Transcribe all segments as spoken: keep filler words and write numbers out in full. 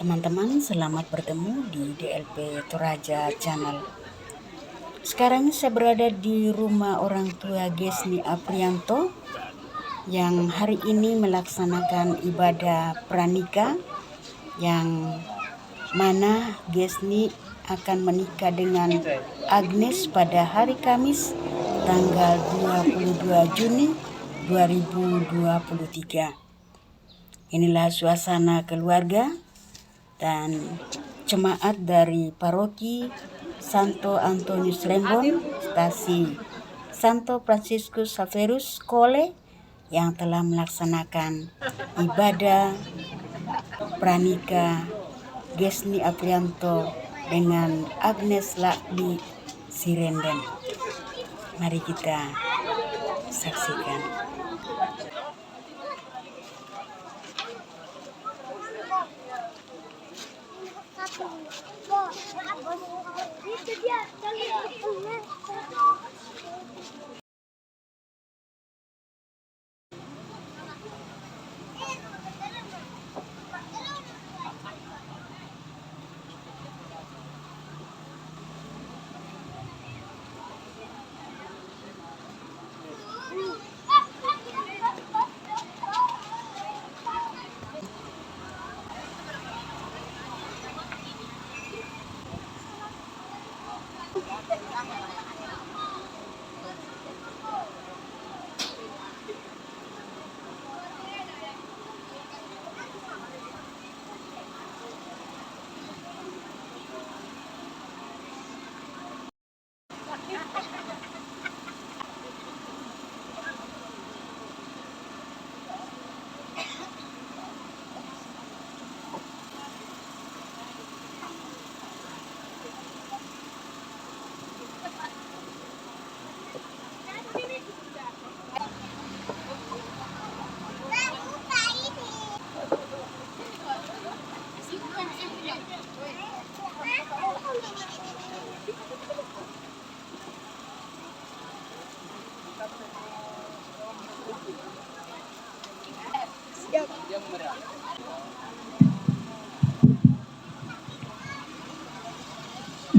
Teman-teman, selamat bertemu di D L P Toraja Channel. Sekarang saya berada di rumah orang tua Gesni Aprianto yang hari ini melaksanakan ibadah pranikah, yang mana Gesni akan menikah dengan Agnes pada hari Kamis, tanggal dua puluh dua Juni dua ribu dua puluh tiga. Inilah suasana keluarga dan jemaat dari Paroki Santo Antonius Lembon, Stasi Santo Franciscus Xavierus Colle, yang telah melaksanakan ibadah pranikah Gesni Aprianto dengan Agnes Lakbi Sirenden. Mari kita saksikan.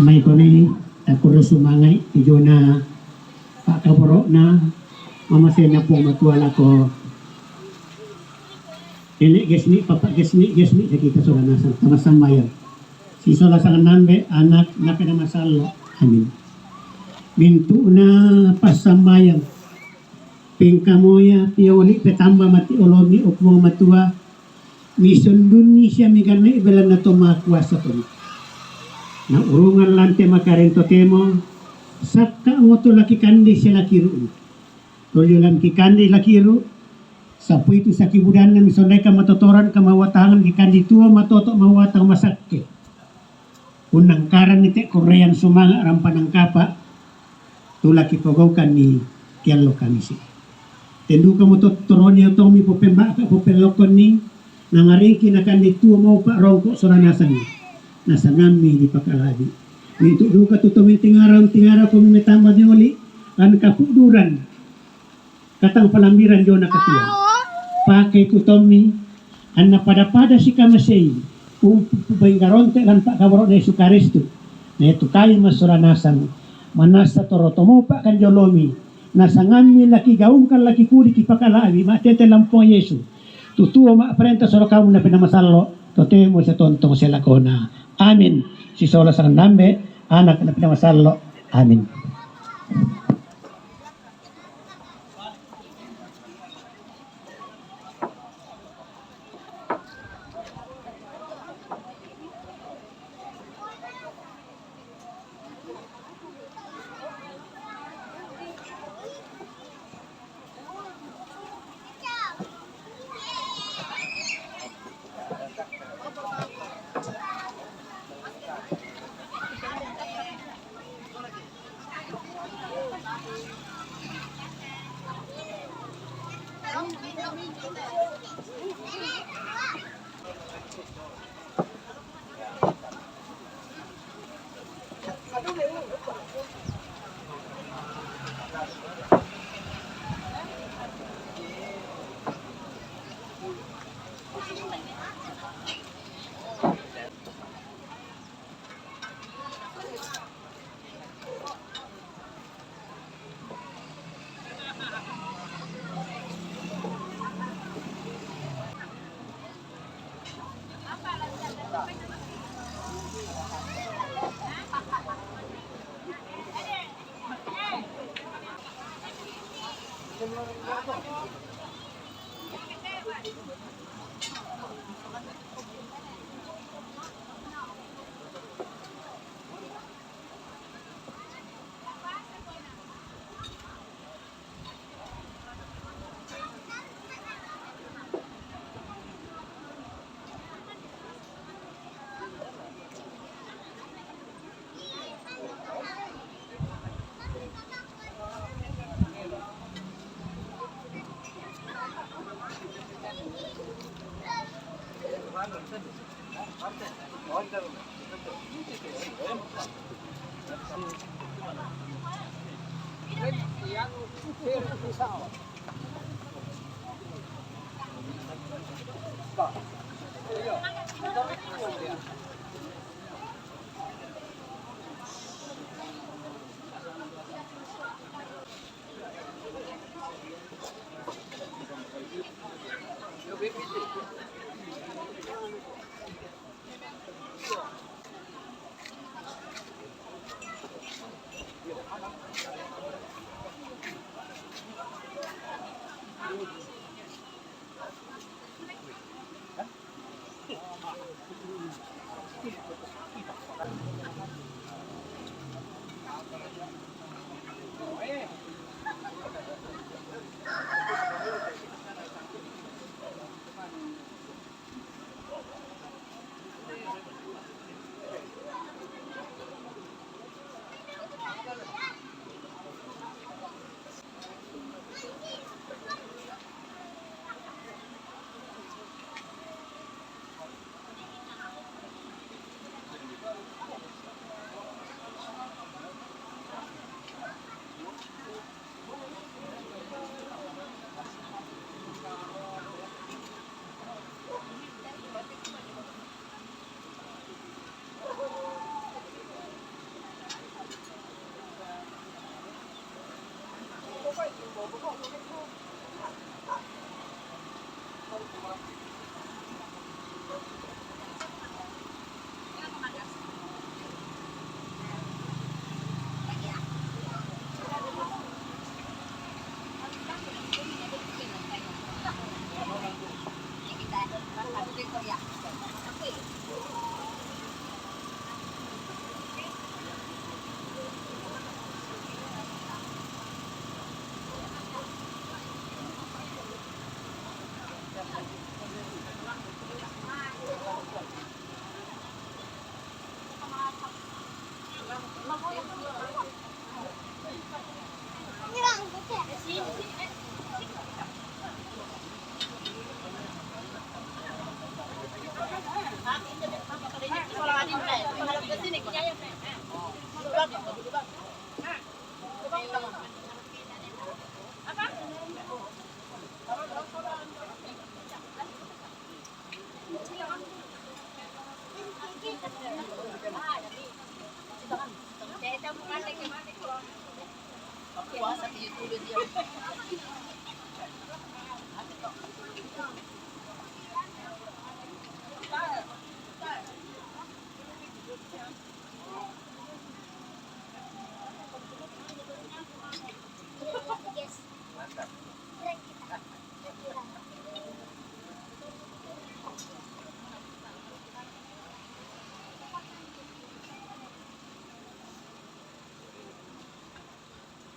Mai koni, takuro sumangai, ijona pakaboro'na, mamasena Puang Matua lako Nene' Gesni, Papa' Gesni, Gesni, jadi kita sola nasang, sama-sama ya. Sisola sanganambe, Anak, Nape Namasallo. Amin. Mintu'na passambayang, pengkamoya, pioli, petamba mati olomi, O Puang Matua, misundunni sia miganna'i belanna to makuasa toni. Na urungan lante makareng totemo, sakka' moto laki kande sia laki ru'u. Tolio lam kikande laki ru'u, sapui tu saki budanna misondaika matotoran kamawatahangan kikande tuo matoto mawatang masakke. Unnangkaranni te' korrean sumanga' rampanan kapa', tu la kipogaukanni kiallo Kamisi. Tendukamo tottoroni otommi popemba'ka popellokkonni, nangarengki nakande tuo maupa' rongko' sola nasangi, nasangammi dipakala'bi. Mintu' duka tu to mentingara untingara komi metamba mioli, lan kapu'duran katang palambiran diona katuoan. Pakei tu tommi, anna pada-pada sikamasei, umpupubenggaronte lan pa'kaboro'na Yesu Karistu, na iatu kami massola nasang, manassa toro tomopa' kanjolomi, nasangammi laki gaungkan laki pudi kipakala'bi, ma'tete lan Puang Yesu, tu tuo ma'parenta sola kamu Nape Namasallo, totemo sia tontong sia lakona. Amin. Sisola sanganambe, Anak, Nape Namasallo. Amin.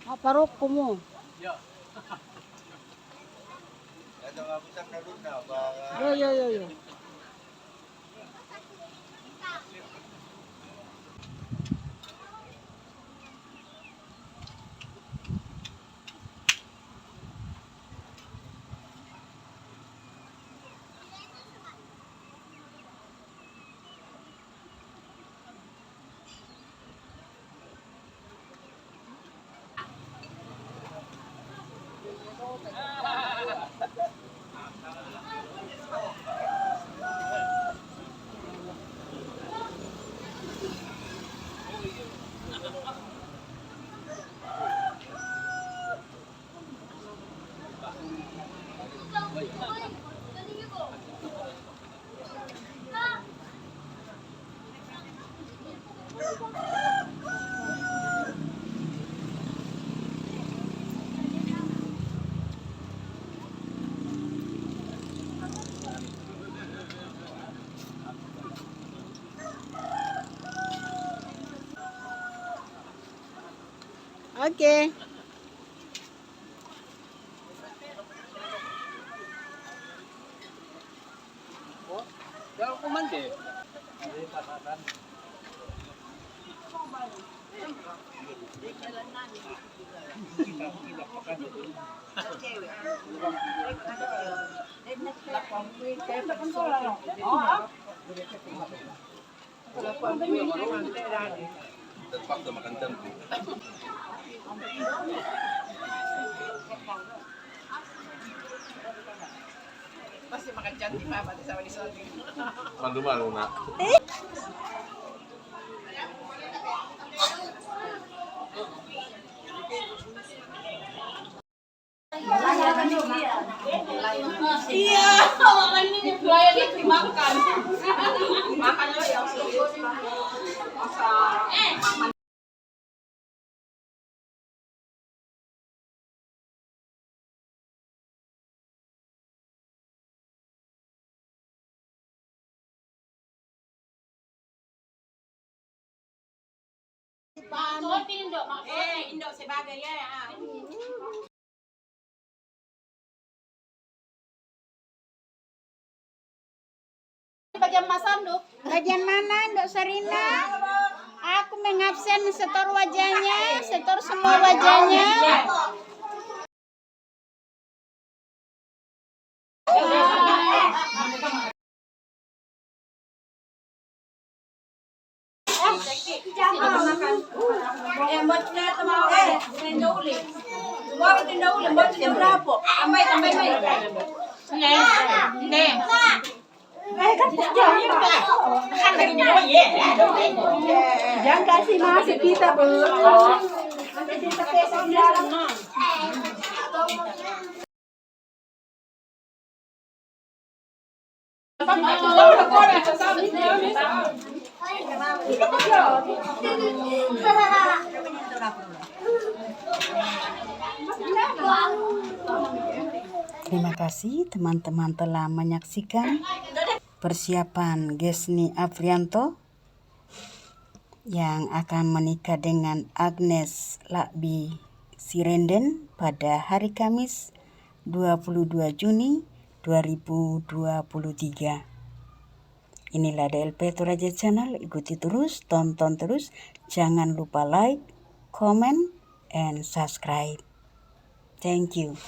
Ah, parok ko mo. Yo, yo, yo, yo. Oke. Terpaksa makan cantik. Pasti makan cantik, Pak, pasti sama di sana. Malu-malu, nak. Iya, makanya dia pelayan itu makan. Makan aja yang serius. Masa Maksudnya, Indo, maksudnya. Eh, Indo sebagai ya, ya. Bagian Mas Anduk. Bagian mana, Ndok Sarina? Aku mengabsen setor wajahnya, setor semua wajahnya. Jangan kasih masuk kita, Bu. Terima kasih teman-teman telah menyaksikan persiapan Gesni Afrianto yang akan menikah dengan Agnes Lakbi Sirenden pada hari Kamis, dua puluh dua Juni dua ribu dua puluh tiga. Inilah D L P Toraja Channel, ikuti terus, tonton terus, jangan lupa like, comment, and subscribe. Thank you.